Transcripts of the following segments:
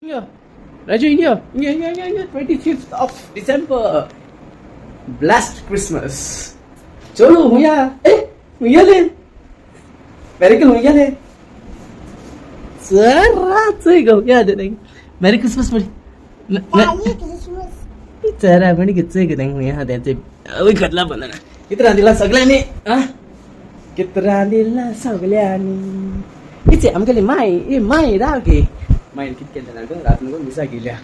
Raju हिंग यो हिंग हिंग हिंग हिंग 25th of December, blessed Christmas. चलो हुया ए हुया ले मेरे के हुया ले जरा चोय गो या दे मेरी क्रिसमस बडी Merry Christmas. चरा म्हणी की चोय गो हुया दे ते अवय घडला बंद ना कितरा दिला सगळ्यांनी आ कितरा दिला सगळ्यांनी इचे आमगेली माय ए माय राव गे मायन कित केलें जाणा रात न्हू मिसा गेल्या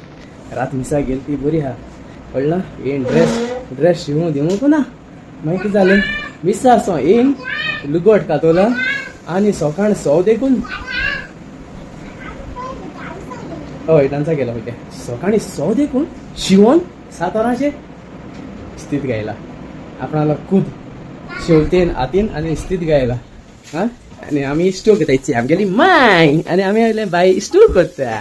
रात मिसा गेली ती बरी आहा कळ्ळा येन ड्रेस ड्रेस शिवूं दिवंक ना मागीर कितें जालें मिसा सो येन लुगट कातोला आनी सकाळ सो देखून हय डान्सा गेला पळय सकाळी सो देखून शिवोन 7 वरांचेर स्थित गायला आपणाला खूद शेवतेन हातीन आनी स्थित गायला हा आनी आमी स्टो घेता इच्छे आमगेली माय आनी आमी आयले बाय स्टो करता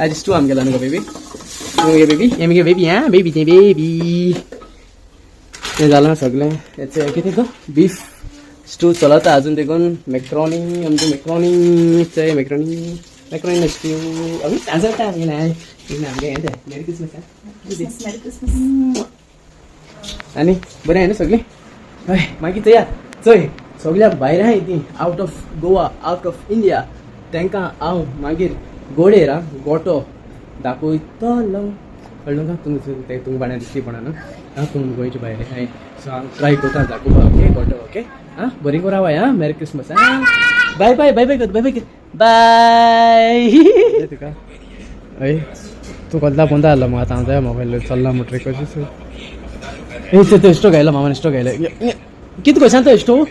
आज स्टो आमगेलो न्हू गो बेबी न्हू बेबी हे मगे बेबी हा बेबी तें बेबी तें जालां सगळें हेचें कितें गो बीफ स्टू चलता अजून देखून मॅक्रोनी आमची मॅक्रोनी चय मॅक्रोनी मॅक्रोनी स्टू आमी सांजता आमी ना आमगे हें तें मेरी क्रिसमस. Merry Christmas. आनी बरें आहा न्हू सगळीं हय मागीर चया चय सगळ्या भायर आहाय ती out of Goa out of India तांकां हांव मागीर गोडेर आं गोटो दाखयतलो कळ्ळें तुका तुमकां तुमकां बाण्या दिसली पडना न्हू आं तुमी गोंयचे भायर आहाय सो हांव ट्राय करता दाखोवपाक ओके गोटो ओके आं बरी करून रावाय आं मेरी क्रिसमस आं बाय बाय बाय बाय कर बाय बाय कर बाय तुका हय तूं कोदला पोंदा जालो मग आतां हांव जाय मोबायल चल्ला म्हणटरी कशें ए ते स्टो गायलो मामान स्टो गायलो कित कशान तो स्टो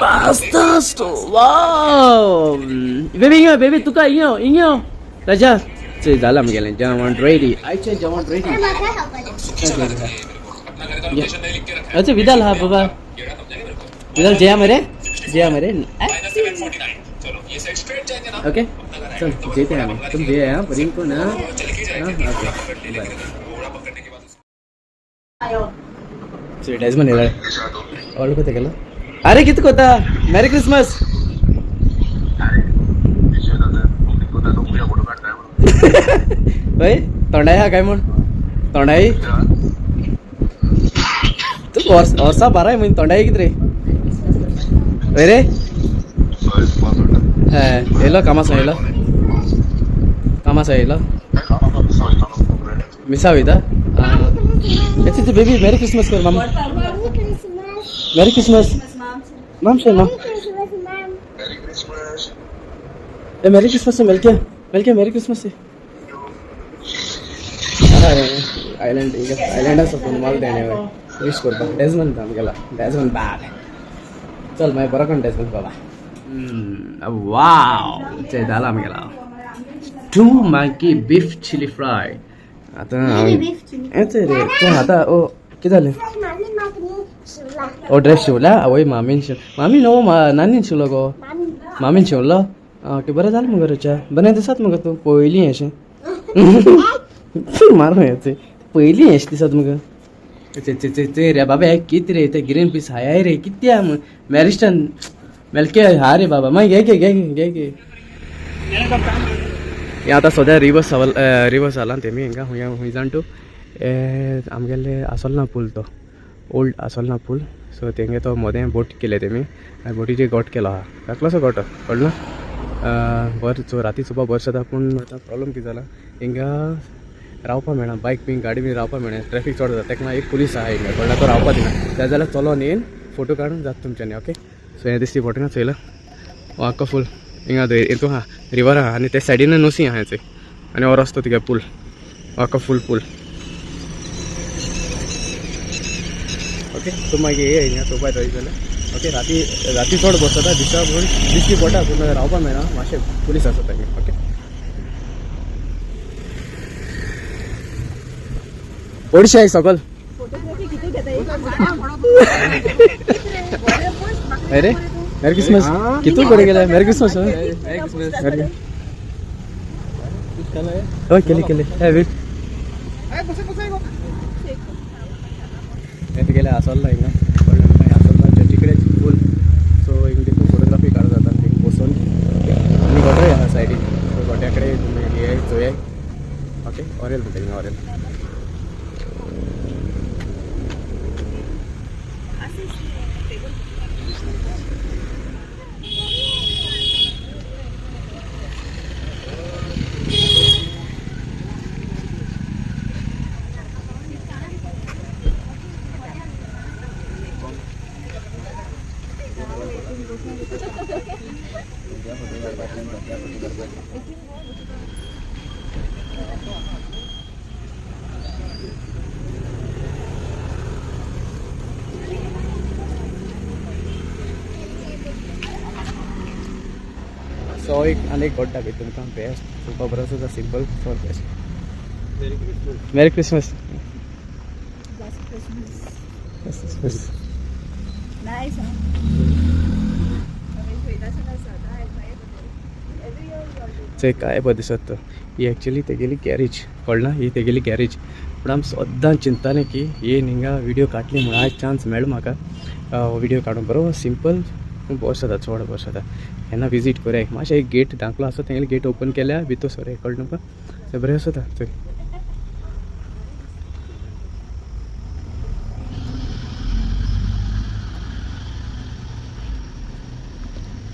पास्ता स्टो वाव बेबी हिंग बेबी तुका हिंग हिंग राजा चल जाला आमगेलें जेवण रेडी आयचें जेवण रेडी. म्हाका खावपाचें. अच्छा विदाल हा बाबा विदाल जया मरे जया मरे ओके चल जेते आमी तुम जे आं बरी कोण आं ओके बरें. डेजमन येयला ऑर्डर कोता गेलो अरे कितें कोता मेरी क्रिसमस हय तोंडाय आहा काय म्हूण तोंडाय तूं वर्सा बाराय म्हूण तोंडाय कितें रे हय रे हय येयलो कामासो येयलो कामासो येयलो मिसा वयता येते बेबी मेरी क्रिसमस कर मामा Merry Christmas. Merry Christmas माम शे माम Merry Christmas, ma'am. ए मेरी क्रिसमस मेलके मेलके मेरी क्रिसमस आयलंड आयलंडा फोन माल देणे विश करपाक डेजमन आमगेलो डेजमन बाब चल मागीर बरो कोण डेजमन बाबा वाव चल जाला आमगेलो टू मागीर बीफ चिली फ्राय आतां Beef chili. हें रे तूं आतां ओ कितें जालें मामी म्हाका शिवला. ओ ड्रेस शिवला आवय मामीन शिव मामी न्हू नानीन शिवलो गो मामी. मामीन शिवलो ओके बरें जालें मगो रुचा बरें दिसत मगो तूं पयलीं अशें मारून हें पयलीं अशें दिसत मगो ते रे बाबा कितें रे ते ग्रीन पीस हाय रे कित्या मॅरिस्टन मेलके हा रे बाबा मागीर घे घे घे घे घे हें आतां सद्या रिवर्स रिवर्स जाला तेमी हिंगा हुंय हुंय जाण तूं आमगेले आसोलना पूल तो ओल्ड आसोलना पूल सो तेंगे तो मोदें बोट केले तेमी आनी बोटीचेर गोट केलो आहा धाकलोसो गोटो कळ्ळो ना बरें सो राती चोवपा बरें जाता पूण आतां प्रॉब्लम कितें जाला हिंगा रावपा मेळना बायक बीन गाडी बीन रावपा मेळना ट्रॅफीक चड जाता तेका एक पुलीस आहा हिंगा कळ्ळा तो रावपा दिना त्या जाल्यार चलोन येवन फोटो काडून जाता तुमच्यांनी ओके सो हें दिसती फोटो चोयला आख्खो फूल हिंगा हितू आहा रिवर आहा आनी ते सायडीन नुसी आहा चोय आनी हो रस्तो तुगे पूल आख्खो फूल पूल ओके तूं मागीर ये हिंगा चोवपा येता जाल्यार ओके राती राती चड बसता दिसा पूण दिसती पडटा पूण रावपा मेळना मातशें पुलीस आसता हिंगा ओके ओडशे आय सकल अरे मेरी क्रिसमस कितू बरें गेलें मेरी क्रिसमस हय केले केले हे वेट हें तुगेलें आसोल्ला हिंगा आसोल्ला चर्ची कडेन फूल सो हिंगा देखून फोटोग्राफी काडूं जाता थिंग बसून आनी गोटोय आहा सायडीन सो गोट्या कडेन हे चोयाय. ओके, ऑरेल म्हणटा, ऑरेल. सो एक आनी एक गोड दाखयता तुमकां, बेस्ट तुमकां बरो आसा, simple for best. Merry Christmas. Nice, huh? चोय काय बरें दिसत तो. ही एक्चुली तेगेली गॅरेज, कळना, ही तेगेली गॅरेज. पूण आमी सद्दां चिंततालें की हे हिंगा व्हिडियो काडली म्हूण आयज चान्स मेळ्ळो म्हाका व्हिडियो काडूंक. बरो सिंपल पूण बरो जाता, चड बरो जाता. केन्ना विजीट करया. मातशें एक गेट धाकलो आसा, तेगेली गेट ओपन केल्या भितर सर, कळ्ळें तुमकां. तें बरें आसा थंय.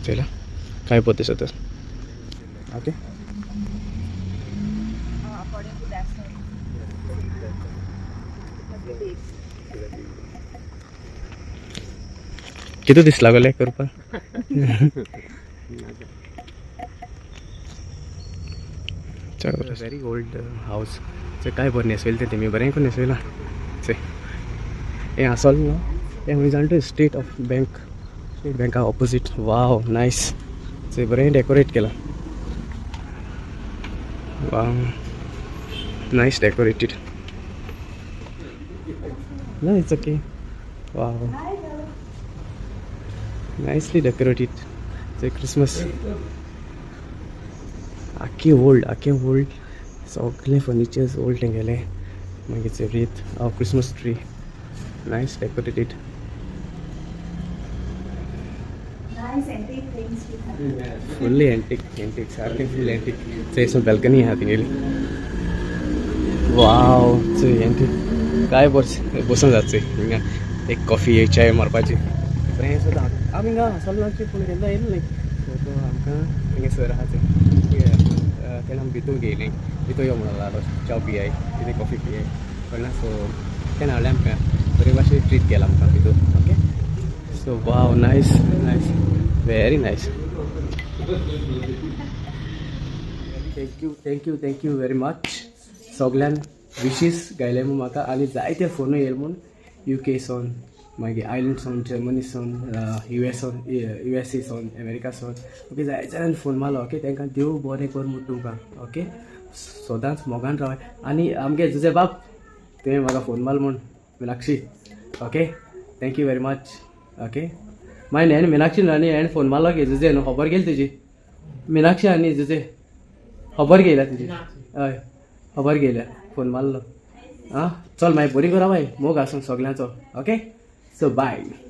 चोयला काय बरें दिसता. Okay, According to that one. कितू दीस लागले करपाक? चड व्हेरी ओल्ड हावस. चोय काय बरें न्हेसयलें तें तेमी, बरें करून न्हेसयलां. चोय हें आसोल न्हू, हें खंय जाण तूं, स्टेट ऑफ बँक, स्टेट बँका ऑपोजीट. वाव नायस. चोय बरें डेकोरेट केलां. वाव नायस डेकोरेटेड. ना, it's okay. Wow, nicely decorated. चोय क्रिसमस आख्खी ओल्ड, आख्खें ओल्ड, सगळें फर्निचर्स ओल्ड तेंगेलें. मागीर चोय wreath, Christmas tree, nice decorated. Nice antique things we have. Fully antique, antique सारकें फुल एंटीक. चोय सो बॅल्कनी आहा तेंगेली. वाव, चोय एंटीक काय बस बसून जाता. चोय हिंगा एक कॉफी, एक चाय मारपाची बरें सुद्दां. आमी हिंगा चलनाची पूण केन्ना येयलें न्ही. सो तो आमकां हिंगा सर आहा चोय, तेणें आमी भितूर घेयलें. भितर यो म्हणून लागलो, च्याव पियाय, कितें कॉफी पियाय, कळना. सो तेणें हाडलें आमकां, बरे भाशेन ट्रीट केलां आमकां भितर. Okay, so wow, nice nice, very nice. Thank you, thank you, thank you very much. सगळ्यान विशीस गायले म्हूण म्हाका, आनी जायते फोनूय येयले म्हूण, युके सोन, मागीर आयलंड सोन, जर्मनी सोन, युएस सोन, युएसए सोन, अमेरिका सोन. ओके, जायते जाणांनी फोन मारलो. ओके, तांकां देव बरें कर म्हूण तुमकां. ओके, सदांच मोगान रावाय. आनी आमगे जुजे बाब, तुवें म्हाका फोन मारलो म्हूण, Meenakshi. Okay, thank you very much. Okay, मागीर हेणें मिनाक्षी आनी हेणें फोन मारलो की जुजे न्हू, खबर गेली तुजी. मिनाक्षी आनी जुजे खबर घेयल्या तुजी. हय, खबर घेयल्या, फोन मारलो. आं, चल मागीर बरी करा बाय, मोग आसूं सगल्यांचो. Okay, so bye.